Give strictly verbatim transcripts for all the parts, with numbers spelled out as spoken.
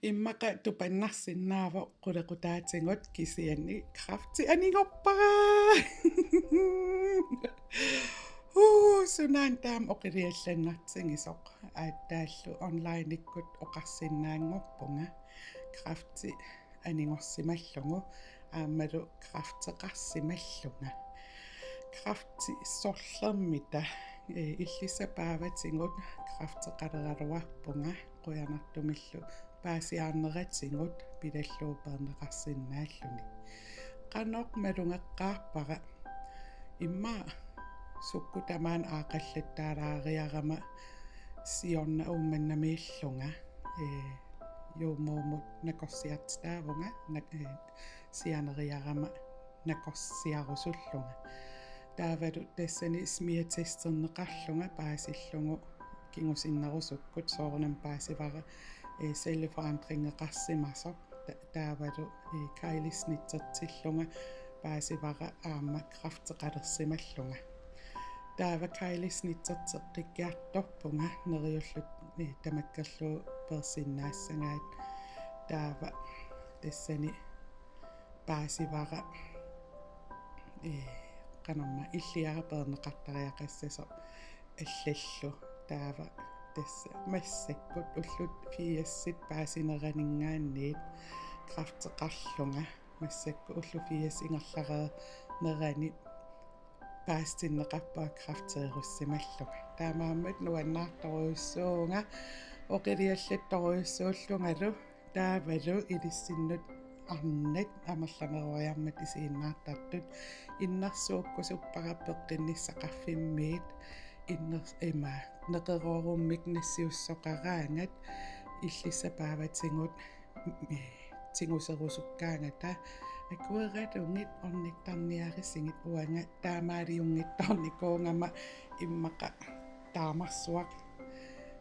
Immaqa tupannarsinnaavoq qulequtaatigut, kisianni kræfti anigorpara. Uu, sunaana taama oqiliallannartigisoq, aatsaallu onlinekkut oqarsinnaanngorpunga kræfti anigorsimallugu aammalu kræfteqarsimallunga. Kræfti sorlermita, ee, illissap paavatigut kræfteqaleraluarpunga qujanartumillu paasiarneratigut pilallugu peerneqarsinnaalluni. Qanoq malugeqqaarpara, immaqa sukkut tamaana aaqallattaalaariarama siorna Uummannamiillunga, ee, juumuumut nakorsiartitaavunga, nak-, ee, sianeriarama nakorsiarusullunga. Taavalu tassani smeartesterneqarlunga paasillugu kingusinnerusukkut, soorunami paasivara, ee, celleforandringeqarsimasoq. Ta-, taavalu, ee, keglesnittertillunga paasivara aamma kræfteqalersimallunga. Taava keglesnitterteqqikkiartorpunga neriullugu, ee, tamakkerlugu peersinnaassagaat. Taava tassani paasivara, ee, qanormaa, illiara peerneqartariaqassasoq allallu. Taava tassa massakkut ullut firsit paasineraninngaanniit kræfteqarlunga, massakkut ullut firsit ingerlareernerani paasitinneqarpunga kræfteerussimallunga. Taamaammat nuannaartorujussuuvunga, oqiliallattorujussuullungalu, taavalu ilissinnut arnat amerlaneruariarmata isiginnaartartut innersuukkusuppara peqqinnissaqarfimmiit, inner-, ima, neqeroorummik nassiussoqaraangat illissap paavatigut, mm, tiguserusukkaangata akueralugit ornittarniarisigit, uanga taamaaliunngitsoornikuugama immaqa taamarsuaq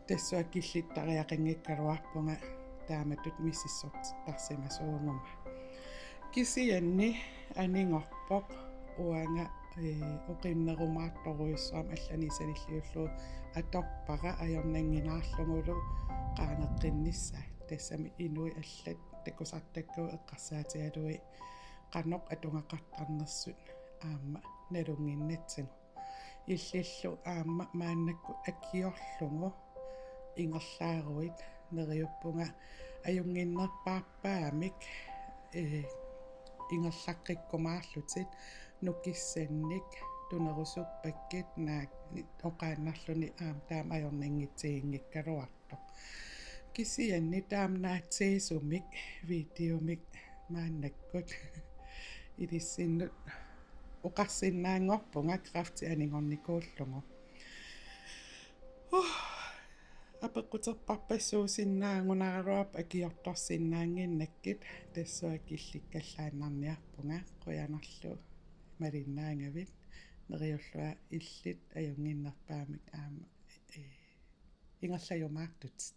tassunga killittariaqanngikkaluarpunga taamatut misissortittarsimasuuguma. Kisianni anigorpoq uanga, ee, oqinnerumaartorujussuarmik, allanik sanilliullugu atorpara ajornannginnaarlugulu qaangeqqinnissaa. Tassami inuit allat takusartakkagut eqqarsaatigalugit qanoq atugaqartarnersut aamma nalunnginnatsigu. Illillu aamma maannakkut akiorlugu ingerlaaruit neriuppunga ajunnginnerpaarpaamik, ee, ingerlaqqikkumaarlutit nukissannik tunerusuppakkit, naak oqaannarluni aamma taama ajornanngitsiginngikkaluartoq. Kisianni taama naatsigisumik videomik maannakkut ilissinnut oqarsinnaanngorpunga kræfti anigornikuullugu. Huh. Apeqquterpassuusinnaagunaraluarpoq akiortorsinnaannginnakkit, tassunga killikkallaannarniarpunga, qujanarlu malinnaagavit, neriullunga illit ajunnginnerpaamik aamma, ee, ingerlajumaartutit.